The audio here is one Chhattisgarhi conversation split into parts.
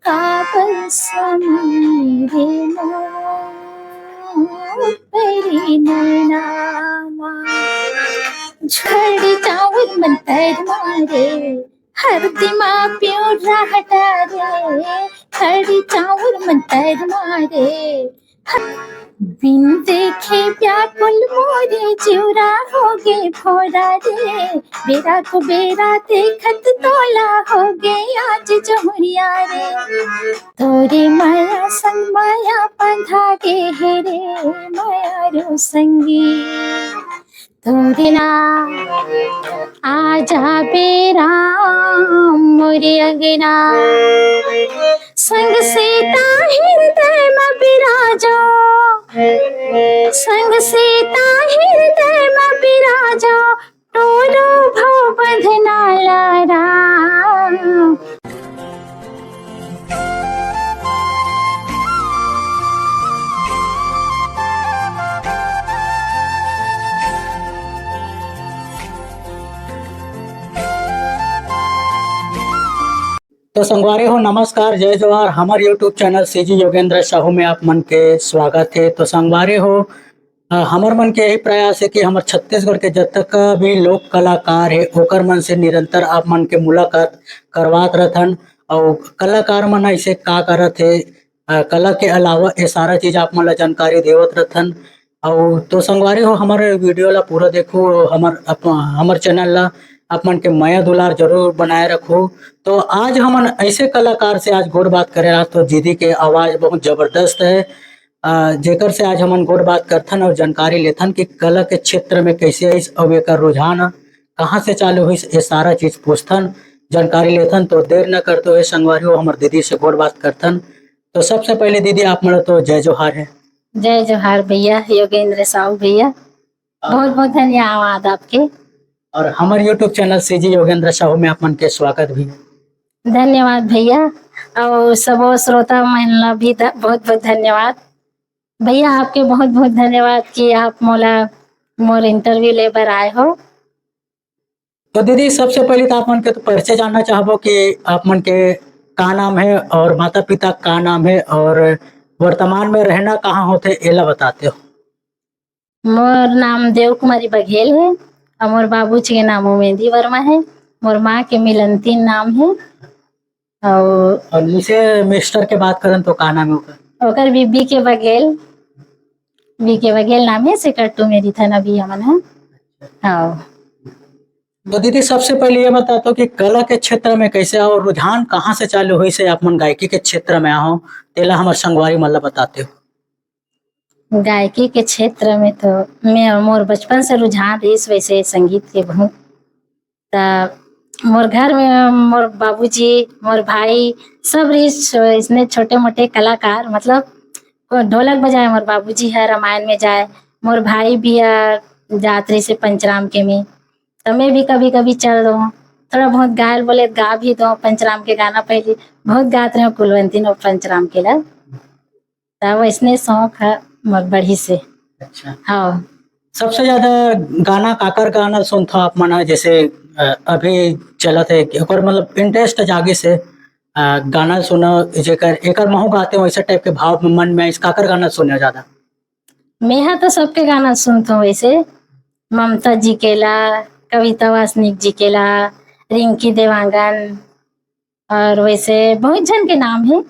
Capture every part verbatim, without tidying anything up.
काबर समय रे मोर परी नैना मा। झड़ी चाउर मंतर मारे, हरदी मा पियोरा हटा रे। झड़ी चाउर मंतर मारे, बिन देखे व्याकुल मोरे जिउरा होगे भोरा रे। बेरा कुबेरा देखत तोला होगे आज जहुरिया रे। तोरे माया संग माया बंधा गे हे रे माया रो संगी। तोरे ना आ जाबे राम मोरे अंगना। संग सीता हृदय म बिराजो, संग सीता हृदय म बिराजो। टोरो भव बंधना ला राम। तो संगवारी हो, नमस्कार, जय जोहार। हमर YouTube channel CG Yogendra Sahu में आप मन के स्वागत है। तो संगवारी हो, अ, हमर मन के यही प्रयास है कि हमर छत्तीसगढ़ के जतका भी लोक कलाकार है, ओकर मन से निरंतर आप मन के मुलाकात करवात रहथन। और कलाकार मन ऐसे का करत है, अ, कला के अलावा ये सारा चीज आप मन ला जानकारी देवत रहथन। और तो संगवारी हो, हमर वीडियो ला पूरा देखो, हमर अप-, हमर चैनल ला आप मन के मया दुलार जरूर बनाए रखो। तो आज हमन ऐसे कलाकार से आज गोठ बात करे रहा, तो दीदी के आवाज बहुत जबरदस्त है, अ, जेकर से आज हमन गोठ बात करथन और जानकारी लेथन कि कला के क्षेत्र में कैसे आइस और एकर रुझान कहाँ से चालू होइस, ये सारा चीज पूछथन, जानकारी लेथन। तो देर न करते हुए संगवारी हो, हमर दीदी से गोठ बात करथन। तो सबसे पहले दीदी, आप मन तो जय जोहार है। जय जोहार भैया योगेंद्र साहू भैया, बहुत बहुत धन्यवाद आपके। और हमर YouTube channel CG Yogendra Sahu में आप मन के स्वागत भी है। धन्यवाद भैया, और सबो श्रोता मन ला भी ध-, बहुत बहुत धन्यवाद। भैया आपके बहुत बहुत धन्यवाद कि आप मोला, मोर इंटरव्यू ले बर आए हो। तो दीदी, सबसे पहले तो आप मन के तो परिचय जानना चाहबो कि आप मन के का नाम है और माता पिता का नाम है और वर्तमान में रहना कहाँ होथे, एला बताते हो। मोर नाम देव कुमारी बघेल है और मोर बाबूजी के नाम उमेंदी वर्मा है। मोर माँ के मिलंती नाम है। और और दूसरे मिस्टर के बात करन तो का नाम है ओकर? ओकर भी बी के बघेल, बी के बघेल नाम है, सेकट्टू में रिथन अभी हमन है। हाँ। तो दीदी, सबसे पहले ये बता दो कि कला के क्षेत्र में कैसे और रुझान कहाँ से चालू होइस आप मन गायकी के क्षेत्र में आहो, तेला हमर संगवारी मन ला बताते हो। गायकी के क्षेत्र में तो मैं, मोर बचपन से रुझान रहिस वैसे संगीत के बहुत। त मोर घर में मोर बाबूजी, मोर भाई सब रहिस इसने छोटे मोटे कलाकार, मतलब को ढोलक बजाए मोर बाबूजी ह, रामायण में जाए, मोर भाई भी ह जात रहिस पंचराम के में, त मैं भी कभी कभी चल दो, थोड़ा बहुत गायल बोले गा भी दो पंचराम के गाना। पहले बहुत गात रहे कुलवंती नो पंचराम के ला। त वैसने शौक है मोर बढ़िस हे। अच्छा। हाँ। सबसे ज्यादा गाना काकर गाना सुनथो आप मन ह? जैसे, अ, अभी चलत है कि ओकर मतलब इंटरेस्ट जागिस हे, अ, गाना सुना जेकर, एकर महू गाते हो, ऐसे टाइप के भाव मन में आइस, काकर गाना सुने ज्यादा? मेहा तो सबके गाना सुनथो, वैसे ममता जी के ला, कविता वासनिक जी के ला, रिंकी देवांगन, और वैसे बहुत झन के नाम है,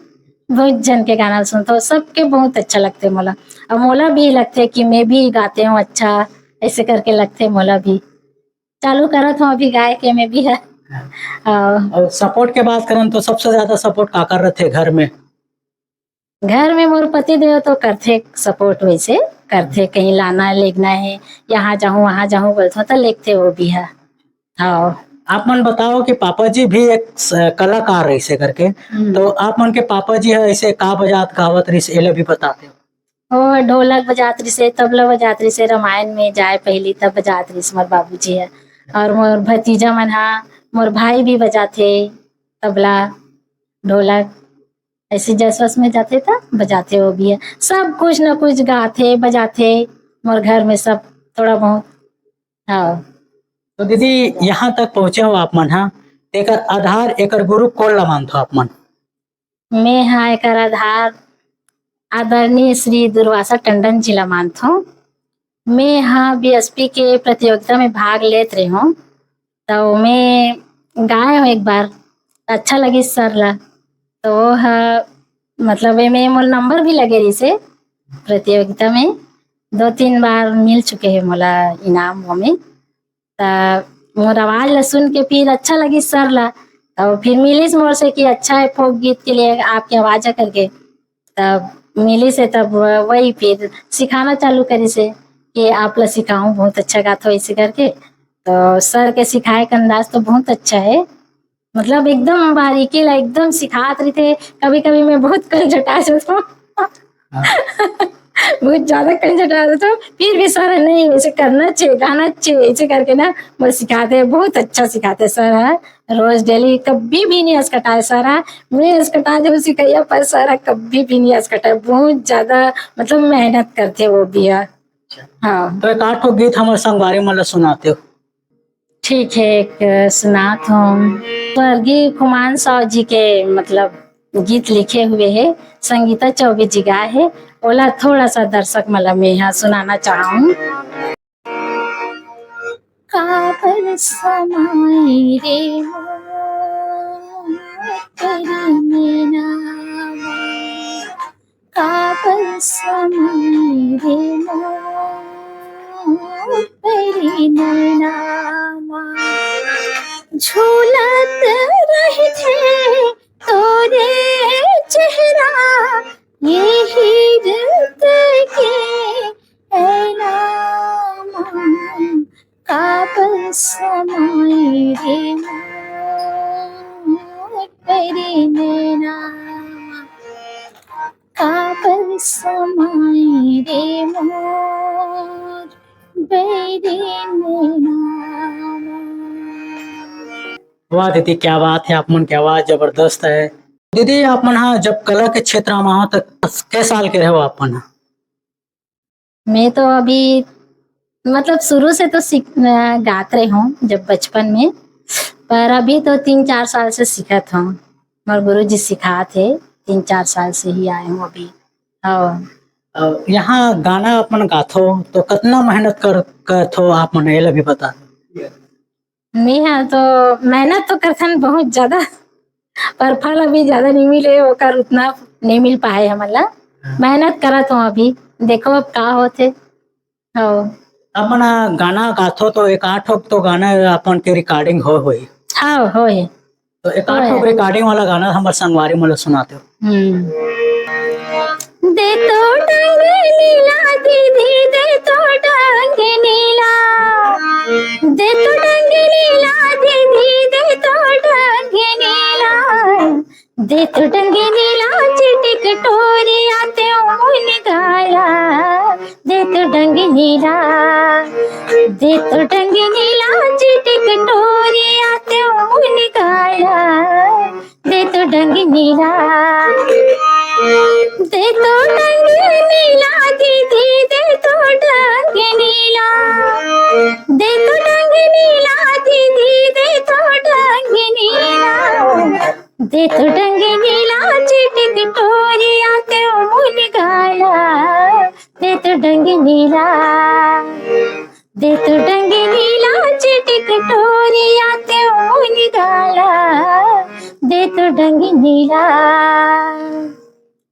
बहुत झन के गाना सुनथो, सबके बहुत अच्छा लगथे मोला। और मोला भी लगथे कि मैं भी गाते हूँ अच्छा, ऐसे करके लगथे मोला भी। चालू करत हूँ अभी गाय के मैं भी है। हाँ। और और सपोर्ट के बात करन तो सबसे ज्यादा सपोर्ट काकर रथे घर में? घर में मोर पति देव तो करथे सपोर्ट, वैसे करथे, कहीं लाना लेगना है, यहाँ जाहूँ वहाँ जाहूँ बोलथो तो लेगथे वो भी है। हाँ। आप मन बताओ कि पापा जी भी एक स-, कलाकार रहिसे करके, हम्म। तो आप मन के पापा जी ह ऐसे का बजात गावत रहिसे, एला भी बताते हो? वो ढोलक बजात रहिसे, तबला बजात रहिसे, रामायण में जाए पहली तब बजात रहिसे मोर बाबूजी ह। और मोर भतीजा मन हा, मोर भाई भी बजाथे तबला, ढोलक, ऐसे जस वस में जाथे त बजाथे वो भी ह। सब कुछ न कुछ गाथे बजाथे मोर घर में सब थोड़ा बहुत। हाँ। तो दीदी, यहाँ तक पहुँचे हो आप मन हा, तेकर आधार, एकर गुरु कोन ला मानथो आप मन? मैं हा एकर आधार आदरणीय श्री दुर्वासा टंडन जी ला मानथों। मैं हा बीएसपी के प्रतियोगिता में भाग लेत रहे हूँ, तो मैं गाए हूँ एक बार, अच्छा लगिस सर ला। तो वो हा, मतलब, एमे मोर नंबर भी लगे रहिसे प्रतियोगिता में, दो तीन बार मिल चुके हे मोला इनाम ओमे। त मोर आवाज ला सुन के फिर अच्छा लगिस सर ला, तो फिर मिलिस मोर से कि अच्छा है, फोक गीत के लिए आपकी आवाज है करके। तब मिलिस हे, तब वही फिर सिखाना चालू करिस हे कि आप ला सिखाऊं, बहुत अच्छा गाथो ऐसे करके। तो सर के सिखाए का अंदाज तो बहुत अच्छा है, मतलब एकदम बारीकी ला एकदम सिखात रहिथे। कभी कभी मैं बहुत कंझटा जाथों। हाँ। बहुत ज्यादा कंझटा जाथों, फिर भी सर नहीं, ऐसे करना चाहिए, गाना चाहिए, ऐसे करके ना वो सिखाते हैं, बहुत अच्छा सिखाते हैं सर। हाँ, रोज डेली कभी भी नहीं असकटाए सर। हाँ, मैं असकटा जाऊँ सिखैया, पर सर कभी भी नहीं असकटाए, बहुत ज्यादा, मतलब, मेहनत करते वो भी है। हाँ। तो एक आठ ठो गीत हमर संगवारी मन ला सुनाते हो। ठीक है, एक सुनात हूँ। स्वर्गीय खुमान साव जी के, मतलब, गीत लिखे हुए है, संगीता चौबे जी गाए है, ओला थोड़ा सा दर्शक मन ला मैं यहाँ सुनाना चाहूँ। काबर समाए रे मोर नैना मा, काबर समाए रे मोर नैना मा, झूलत रहिथे तोरे चेहरा, ये हीरत के ऐना मा, काबर समाए रे मोर नैना, काबर समाए रे मोर बैरी नैना। वाह दीदी, क्या बात है, आप मन के आवाज जबरदस्त है। दीदी, आप मन हा जब कला के क्षेत्र में हो तो के साल के रहो आप मन हा? मैं तो अभी, मतलब, शुरू से तो सीख, अ, गात रहे हूँ जब बचपन में, पर अभी तो तीन चार साल से सीखत हूँ। मोर गुरु जी सिखात हे, तीन चार साल से ही आए हूँ अभी। हाँ। अ, यहाँ गाना अपन गाथो तो कितना मेहनत कर, करथो आप मन, एला भी बता। मैं हा तो मेहनत तो करथन बहुत ज्यादा, पर फल अभी ज्यादा नहीं मिले, ओकर उतना नहीं मिल पाए हमन ला। मेहनत करत हूँ अभी, देखो अब का होथे। हो। अपन गाना गाथो तो एक आठ ठो तो गाना अपन के रिकॉर्डिंग हो होई। हाँ, होए। तो एक आठ ठो होए। रिकॉर्डिंग वाला गाना हमर संगवारी मन ला सुनाते हो। हम्म। दे तो डंग नीला दीदी, दे तो डंग नीला, दे तो डंग नीला दीदी, दे तो डंग नीला, दे तो डंग नीला चिटिक टोरिया ते मुन गाला, दे तो डंग नीला, दे तो डंग नीला चिटिक टोरिया ते मुन गाला, दे तो डंग नीला, दे तो डंग नीला दीदी, दे तो डंग नीला, दे तो डंग नीला दीदी, दे तो डंग नीला, दे तो डंग नीला चिटिक टोरिया ते मुन गाला, दे तो डंग नीला, दे तो डंग नीला चिटिक टोरिया ते मुन गाला, दे तो डंग नीला।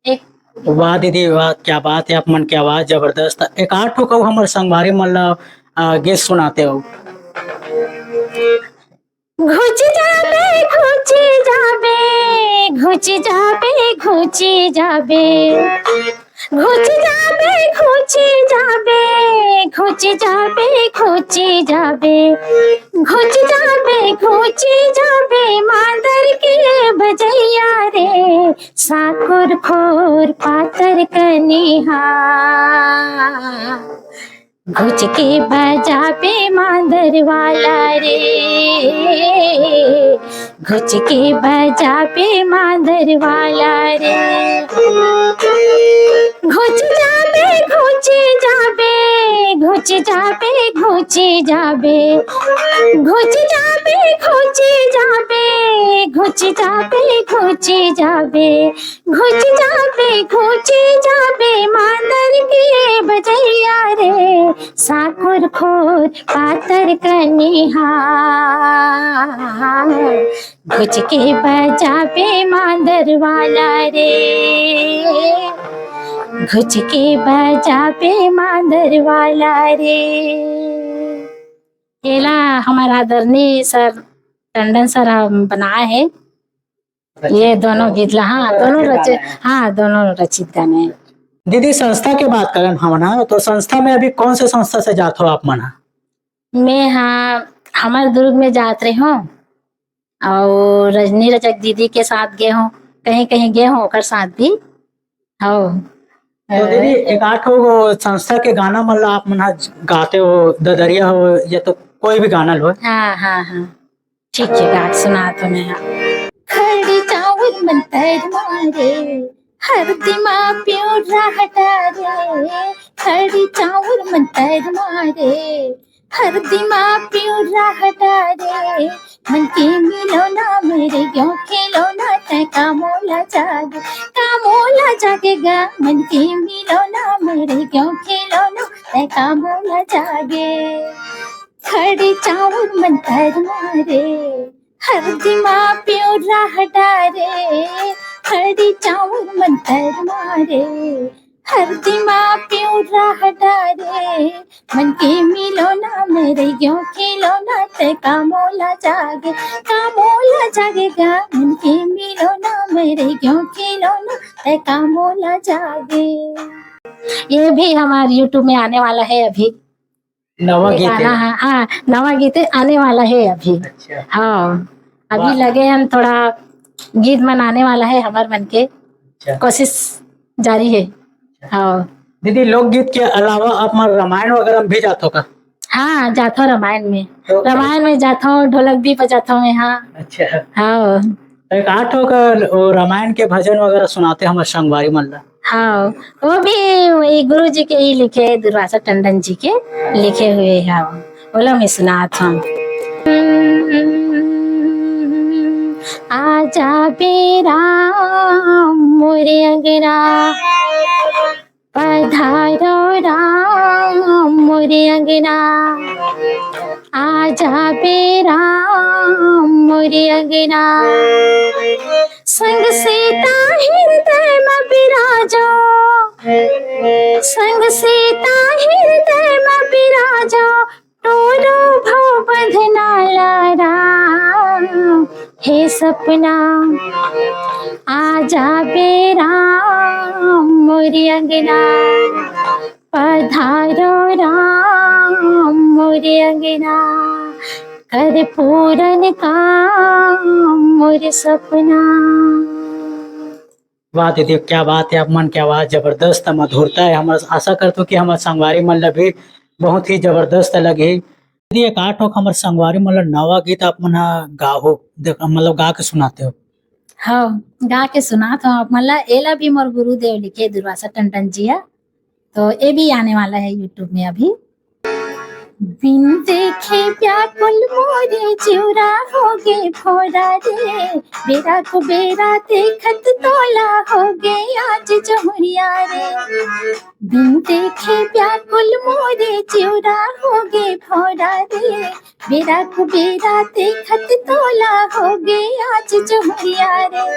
एक वाह दीदी वाह, क्या बात है, आप मन के आवाज जबरदस्त। एक आठ ठो कहू हमर संगवारी मन ला, आ, गीत सुनाते हो। घुच जाबे, घुच जाबे, घुच जाबे, घुच जाबे, घुच जाबे, घुच जाबे, घुच जाबे, घुच जाबे, घुच जाबे, घुच जाबे, मांदर के बजैया रे, साकुर खोर पातर कनिहा। घुच के बजाबे मांदर वाला रे, घुच के बजाबे मांदर वाला रे। घुच जाबे, घुच जाबे, घुच घुच जाबे, घुच जाबे, घुच जाबे, घुच जाबे, घुच जाबे, घुच जाबे, घुच जाबे, घुच जाबे मांदर के बजैया रे, साकुर खोर पातर कनिहा। घुच के बजाबे मांदर वाला रे, घुच के बजाबे मांदर वाला रे। एला हमर आदरणीय सर टंडन सर ह बनाए हे। ये दोनों गीत ला, हाँ, दोनों रचित गाना रचित, है। हाँ, दोनों रचित गाने हैं। दीदी, संस्था के बात करन हमन ह, तो संस्था में अभी कौन से संस्था से जात हो आप मन ह? मैं, हाँ, हमर दुर्ग में जात रहे हूँ और रजनी रजक दीदी के साथ गए हूँ, कहीं कहीं गए हूँ ओकर साथ भी। हाँ। तो दीदी, एक आध ठो वो संस्था के गाना मन ला आप मन ह गाते हो, ददरिया हो या तो कोई भी गाना लो। हाँ, हाँ, हाँ। ठीक है, गा के सुना तो मैं। खड़ी चाउर मंतर मारे, हरदी मा पिउरा हटा रे। खड़ी चाउर मंतर मारे, हरदी मा पिउरा हटा रे। मन के मिलो ना मेरे क्यों खिलो ना, तै का मोला जागे, का मोला जागेगा। मन के मिलो ना मेरे क्यों खिलो ना, तै का मोला जागे। खड़ी चाउर मंतर मारे, हरदी मा पिउरा हटा रे। खड़ी चाउर मंतर मारे, हरदी मा पिउरा हटा रे। मन के मिलो ना मेरे क्यों खिलो ना, तै का मोला जागे, का मोला जागेगा। मन के मिलो ना मेरे क्यों खिलो ना, तै का मोला जागे। ये भी हमारे YouTube में आने वाला है अभी। नवा ये गीत गाना है। है, हाँ, नवा गीत आने वाला है अभी। अच्छा। हाँ, अभी वाह। लगे हम थोड़ा गीत मन आने वाला है हमर मन के। अच्छा। कोशिश जारी है। हाँ। दीदी, लोकगीत के अलावा आप मन रामायण वगैरह में भी जात हो का? हाँ, जात हो रामायण में। तो रामायण में जात हो, ढोलक भी बजात हो मैं, हाँ। अच्छा। हाँ। एक आठ ठो का वो रामायण के भजन वगैरह सुनाते हमर संगवारी मन ला। हाँ, वो भी वही गुरु जी के ही लिखे, दुर्वासा टंडन जी के लिखे हुए हैं। ओला मैं सुनात हूँ। आजा बे राम मोरे अंगना, पधारो राम मोरे अंगना। आजा बे राम मोरे अंगना, संग सीता हृदय म बिराजो, संग सीता हृदय म बिराजो, टोरो भव बंधना ला राम। हे सपना, आजा बे राम मोरे अंगना, पधारो राम मोरे अंगना, कर पूरन काम मोर सपना। वाह दीदी, क्या बात है, आप मन के आवाज जबरदस्त मधुरता है। हम आशा करते हो कि हमर संगवारी मन ला भी बहुत ही जबरदस्त लगही। दीदी, एक आठ ठो हमर संगवारी मन ला नवा गीत आप मन ह गाहो, देख, मतलब गा के सुनाते हो। हाँ, गा के सुनात हूँ आप मन ला। एला भी मोर गुरुदेव लिखे, दुर्वासा टंडन जी ह। तो ये भी आने वाला है YouTube में अभी। बिन देखे व्याकुल मोरे जिउरा होगे भोरा रे, बेरा कुबेरा देखत तोला होगे आज जहुरिया रे। बिन देखे व्याकुल मोरे जिउरा होगे भोरा रे, बेरा कुबेरा देखत तोला होगे आज जहुरिया रे।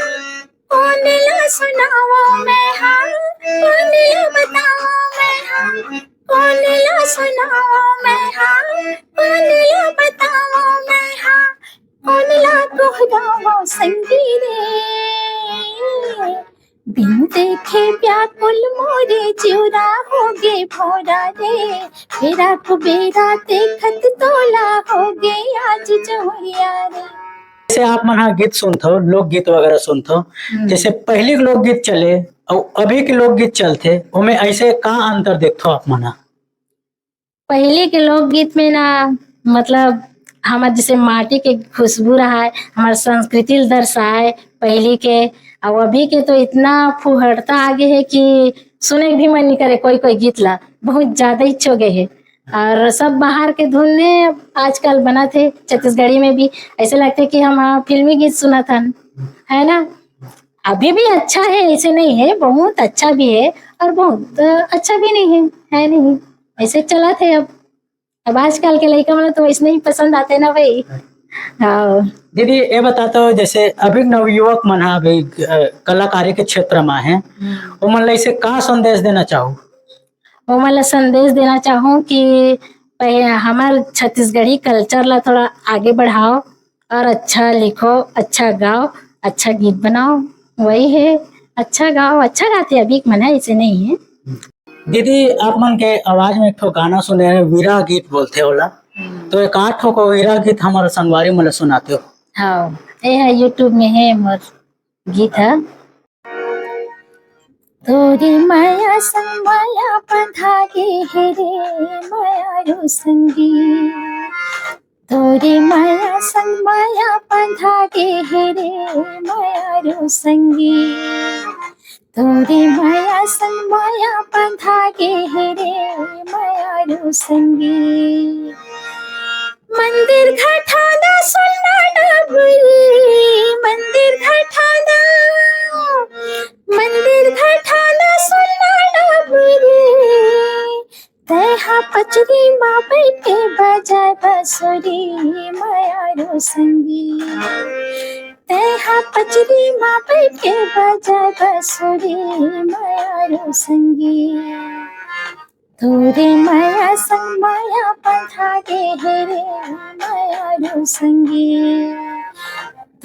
कोन ला सुनावो मैं हा, कोन ला बतावो मैं हा, कोन ला सुनावो मैं हा, कोन ला बतावो मैं हा, कोन ला गोहरावो संगी रे। बिन देखे व्याकुल मोरे जिउरा होगे भोरा रे, बेरा कुबेरा देखत तोला होगे आज जहुरिया रे। जैसे आप मन ह गीत सुनथो, लोकगीत वगैरह सुनथो, हम्म। जैसे पहली के लोकगीत चले अउ अभी के लोकगीत चलथे, ओमे ऐसे का अंतर देखथो आप मन ह? पहले के लोकगीत में ना, मतलब, हमर जैसे माटी के खुशबू रहा है, हमर संस्कृति ल दर्शाए पहले के, अउ अभी के तो इतना फुहड़ता आगे है कि सुने के भी मन नहीं करे कोई कोई गीत ला, बहुत ज्यादा ही हो गए है। और सब बाहर के धुन ने आजकल बनत हे छत्तीसगढ़ी में भी। ऐसे लगथे कि हम, हाँ, फिल्मी गीत सुनत हन, है ना? अभी भी अच्छा है, ऐसे नहीं है, बहुत अच्छा भी है और बहुत, अ, अच्छा भी नहीं है, है नहीं? ऐसे चलत हे अब। अब आजकल के लइका मन तो वैसने ही पसंद आथे ना भाई। हाँ। दीदी, ये बता तो, जैसे अभी नवयुवक मन ह अभी, अ, कलाकारी के क्षेत्र में है, हम्म। ओमन ला ऐसे का संदेश देना चाहू? ओमन ला संदेश देना चाहूँ कि पह-, हमर छत्तीसगढ़ी culture ला थोड़ा आगे बढ़ाओ और अच्छा लिखो, अच्छा गाओ, अच्छा गीत बनाओ, वही है। अच्छा गाओ, अच्छा गाथे अभी के मन है, ऐसे नहीं है। दीदी, आप मन के आवाज में एक ठो गाना सुने हैं, विरह गीत बोलथे ओला, हम्म। तो एक आध ठो को विरह गीत हमर संगवारी मन ला सुनाते हो। हाँ, ये है, YouTube में है मोर गीत है। तोरे माया संग माया बंधा गे हे रे, माया रो संगी। तोरे माया संग माया बंधा गे हे रे, माया रो संगी। तोरे माया संग माया बंधा गे हे रे, माया रो संगी। मंदिर घटाना सुनना डबरी, मंदिर घटाना, मंदिर घटाना सुनना डबरी। तैहा पचरी मा बैठ के बजाय बसुरी, माया रो संगी। तैहा पचरी मा बैठ के बजाय बसुरी, माया रो संगी। तोरे माया संग माया बंधा गे हे रे, माया रो संगी।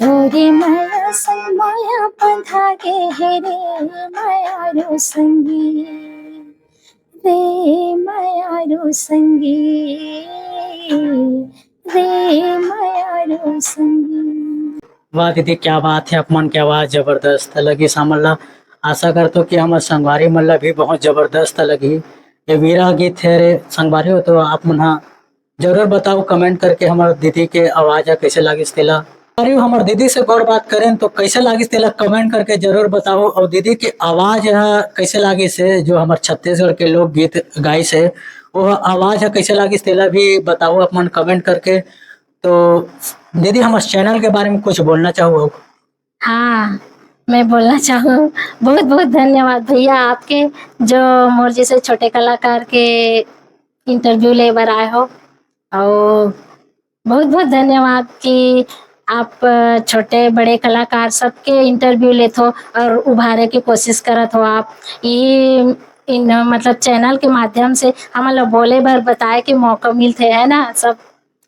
तोरे माया संग माया बंधा गे हे रे, माया रो संगी। रे माया रो संगी, रे माया रो संगी। वाह दीदी, क्या बात है, आप मन के आवाज जबरदस्त लगिस हमन ला। आशा करथों कि हमर संगवारी मन ला भी बहुत जबरदस्त लगही। ये विरह गीत है रे संगवारी हो, तो आप मन हा जरूर बताओ comment करके हमर दीदी के आवाज ह कैसे लागिस तेला। अरे हमर दीदी से गौर बात करें तो कैसे लागिस तेला comment करके जरूर बताओ। और दीदी के आवाज ह कैसे लागिस हे, जो हमर छत्तीसगढ़ के लोकगीत गाइस हे, वो आवाज ह कैसे लागिस तेला भी बताओ अपन comment करके। तो दीदी हमर channel के बारे में कुछ बोलना चाहो? हाँ, मैं बोलना चाहूँ, बहुत बहुत धन्यवाद भैया आपके, जो मोर जैसे छोटे कलाकार के interview ले बर आए हो। और बहुत बहुत धन्यवाद कि आप, अ, छोटे बड़े कलाकार सबके interview लेत हो और उभारे के कोशिश करत हो आप। ये इन, मतलब, channel के माध्यम से हमन ला बोले बर, बताए के मौका मिलथे, है ना? सब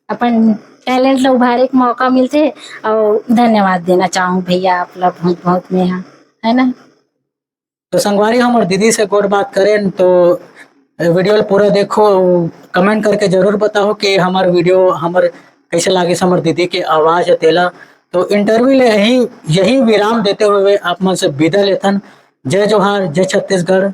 अपन talent ला उभारे के मौका मिलथे। और धन्यवाद देना चाहूँ भैया आप ला बहुत बहुत मैं, हाँ, है ना? तो संगवारी हमर दीदी से गोठ बात करें तो video ला पूरा देखो, comment करके जरूर बताओ कि हमर video हमर कैसे लागिस हमर दीदी के आवाज है तेला। तो interview ले यही, यही विराम देते हुए आप मन से विदा लेथन। जय जोहार, जय छत्तीसगढ़।